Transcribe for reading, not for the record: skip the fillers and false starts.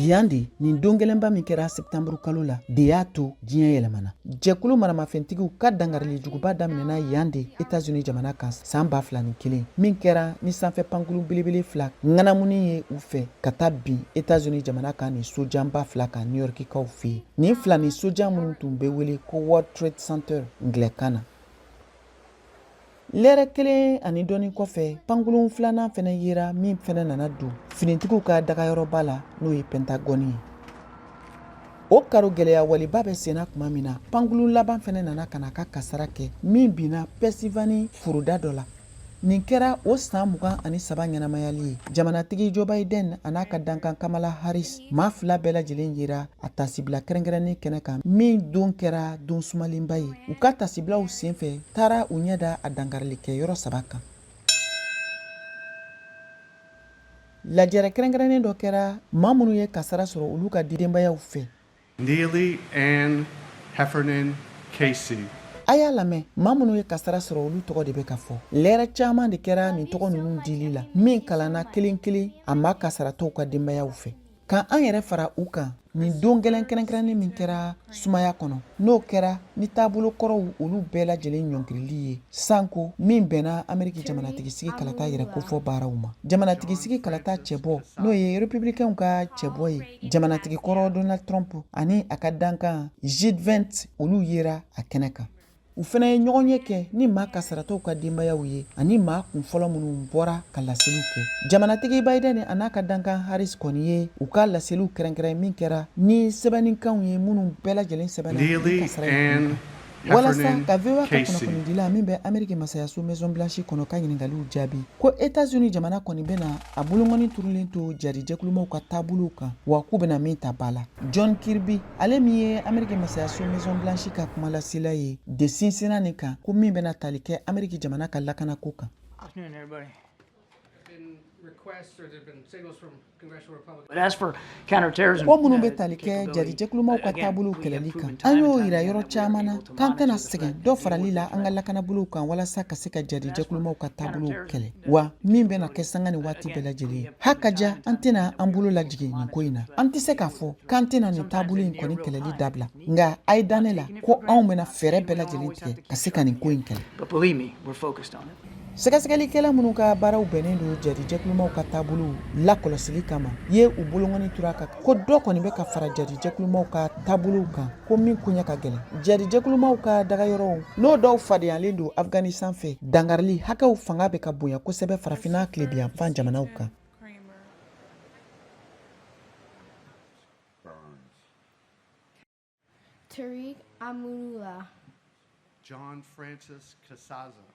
Yan de, nin don gɛlɛnba min kɛra sɛptanburu kalo la de y'a to diɲɛ yɛlɛmana. Jɛkulu maramafɛntigiw ka dankarili juguba daminɛna yan de Etats-Unis jamana kan san 2001, min kɛra ni sanfɛ pankurun belebele fila ŋanamuni ye u fɛ ka taa bin Etats-Unis jamana kan ni sojanba fila kan New Yorkikaw fɛ yen. Nin fila ni sojan minnu tun bɛ wele ko World Trade Center ngilɛkan na. Lɛrɛ kelen ani dɔɔni kɔfɛ, pankurun filanan fɛnɛ yera min fɛnɛ nana don finitigiw ka dagayɔrɔba la, n'o ye Pentagɔni ye. O karo gɛlɛya waleba bɛ senna tuma min na, pankurun laban fɛnɛ nana ka na ka kasara kɛ min binna Pennsylvanie foroda dɔ la. Nin kɛra o san 23 ɲɛnamayali ye. Jamanatigi Joe Biden an'a ka dankan Kamala Harris, maa fila bɛɛ lajɛlen yera a tasibila kɛrɛnkɛrɛnnen kɛnɛ kan, min don kɛra don sumalenba ye. U ka tasibilaw senfɛ taara u ɲɛ da a dankarilikɛyɔrɔ saba kan. Lajɛrɛ kɛrɛnkɛrɛnnen dɔ kɛra maa minnu ye kasara sɔrɔ olu ka denbayaw fɛ. Neely Ann Heffernan Casey. A y'a lamɛn, maa minnu ye kasara sɔrɔ, olu tɔgɔ de bɛ ka fɔ. Lɛrɛ caman de kɛra nin tɔgɔ ninnu dili la, min kalanna kelen kelen a maa kasaratɔw ka denbayaw fɛ. Ka an yɛrɛ fara u kan nin don gɛlɛn kɛrɛnkɛrɛnnen min kɛra sumaya kɔnɔ, n'o kɛra ni taabolo kɔrɔw olu bɛɛ lajɛlen ɲɔngirili ye, sanko min bɛnna Ameriki jamanatigisigi kalata yɛrɛ kofɔ baaraw ma. Jamanatigisigi kalata cɛbɔ, n'o ye Republicainw ka cɛbɔ ye, jamanatigi kɔrɔ Donald Trump ani a ka dankan JD Vance, olu yera a kɛnɛ kan. U fana ye ɲɔgɔnye kɛ ni maa kasaratɔw ka denbayaw ye ani maa kunfɔlɔ minnu bɔra ka laseliw kɛ. Jamanatigi Biden an'a ka dankan Harris kɔni ye u ka laseliw kɛrɛnkɛrɛn min kɛra ni sɛbɛnnikanw ye minnu bɛɛ lajɛlen sɛbɛnna ni kasara ye kun kan. Walasa ka VOA ka kunnafonidila min bɛ Ameriki masayaso Maison Blanche kɔnɔ ka ɲininkaliw jaabi, ko Etats-Unis jamana kɔni bɛna a bolonkɔni turulen to jadijɛkulumaw ka taabolow kan, wa k'u bɛna min ta ba la. John Kirby, ale min ye Ameriki masayaso Maison Blanche ka kumalasela ye, de sinsinna nin kan, ko min bɛna tali kɛ Ameriki jamana ka lakanako kan. Ko minnu bɛ tali kɛ jadijɛkulumaw ka taabolow kɛlɛli kan, an y'o yira yɔrɔ caman na k'an tɛna sɛgɛn dɔ farali la an ka lakanabolow kan walasa ka se ka jadijɛkulumaw ka taabolow kɛlɛ, wa min bɛna kɛ sanga ni waati bɛɛ lajɛlen ye. Ha ka ja, an tɛna an bolo lajigin nin ko in na. An tɛ se k'a fɔ k'an tɛna nin taabolo in kɔni kɛlɛli dabila, nka a ye da ne la ko anw bɛna fɛɛrɛ bɛɛ lajɛlen tigɛ ka se ka nin ko in kɛlɛ. Sɛgɛsɛgɛlikɛla minnu ka baaraw bɛnnen don jadijɛkulumaw ka taabolow lakɔlɔsili kama ye u bolonkɔni turu a kan ko dɔ kɔni bɛ ka fara jadijɛkulumaw ka taabolow kan, ko min koɲɛ ka gɛlɛn. Jadijɛkulumaw ka dagayɔrɔw, n'o dɔw fadenyalen don Afganistan fɛ, dankarili hakɛw fanga bɛ ka bonya kosɛbɛ farafinna tilebinyanfan jamanaw kan. Tariq Amanullah. John Francis Casaza.